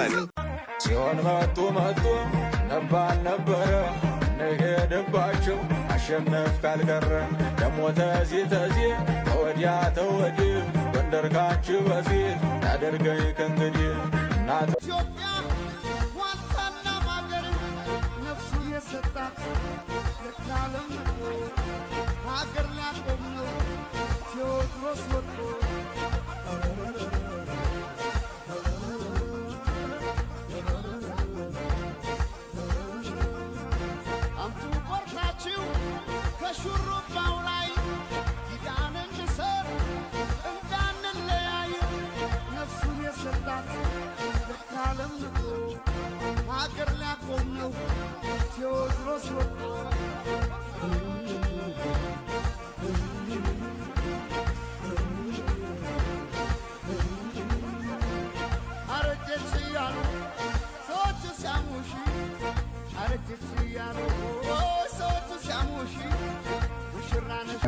ይበል። ሲሆን መጡ መጡ ነባል ነበረ እንሄድባቸው አሸነፍ ካልቀረ ደሞ ተዚህ ተዚህ ተወዲያ ተወዲህ ጎንደር ካንቺ በፊት ያደርገኝ ከእንግዲህ እናት ኢትዮጵያ ዋልታና ማገር ነፍሱን የሰጣት ለካለም ሀገር ሊያቆም ነው ቴዎድሮስ ወጥቶ። አምጡ ቆርጣችሁ ከሹሩባው ላይ ኪዳን እንሰር እንዳንለያይ ነፍሱን የሰጣት ለካለም ሀገር ሊያቆም ነው ቴዎድሮስ ወጥቶ። አረጀች እያሉ ሰዎች ሲያሙሽ፣ አረጀች እያሉ ሰዎች ሲያሙሽ፣ ሙሽራ ነሽ።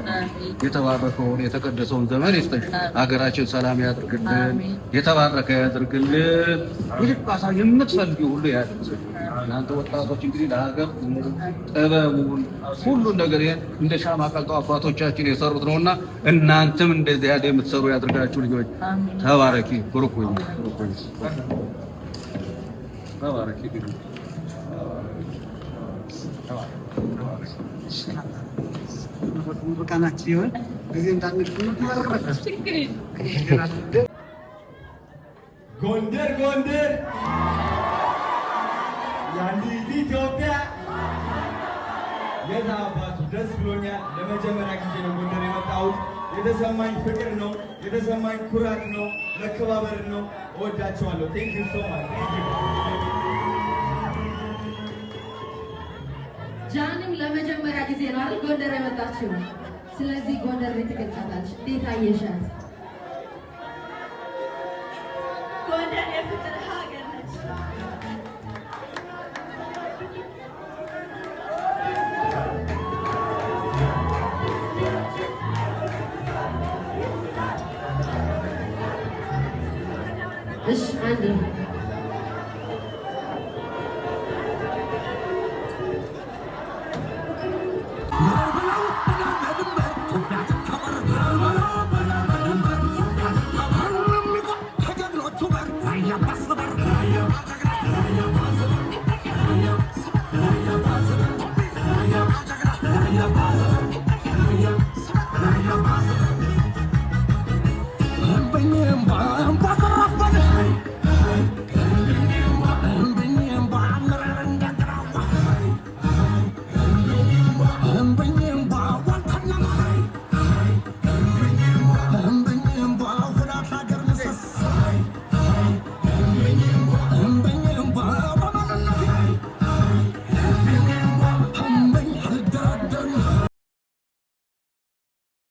የተባረከውን የተቀደሰውን ዘመን ይስጥሽ። ሀገራችን ሰላም ያድርግልን፣ የተባረከ ያድርግልን። ይልቅ የምትፈልጊው ሁሉ ያድርግልሽ። እናንተ ወጣቶች እንግዲህ ለሀገር ጥበቡን ሁሉን ነገር ይሄን እንደ ሻማ ቀልጠው አባቶቻችን የሰሩት ነውና እናንተም እንደዚህ ያለ የምትሰሩ ያድርጋችሁ ልጆች። ተባረኪ፣ ብሩክ ሁኚ፣ ብሩክ ሁኚ። ተባረኪ። ተባረኪ። ምርቃናችን ይሆን ጊዜ እንዳንል። ጎንደር ጎንደር የአንዲት ኢትዮጵያ የት አባቱ ደስ ብሎኛል። ለመጀመሪያ ጊዜ ነው ጎንደር የመጣሁት። የተሰማኝ ፍቅር ነው፣ የተሰማኝ ኩራት ነው፣ መከባበር ነው። እወዳቸዋለሁ። Thank you so much, thank you። ጃንም ለመጀመሪያ ጊዜ ነው አይደል ጎንደር የመጣችው? ስለዚህ ጎንደር ላይ ትገልጫታለሽ። እንዴት አየሻት? ጎንደር የፍቅር ሀገር ነች። እሺ አንዴ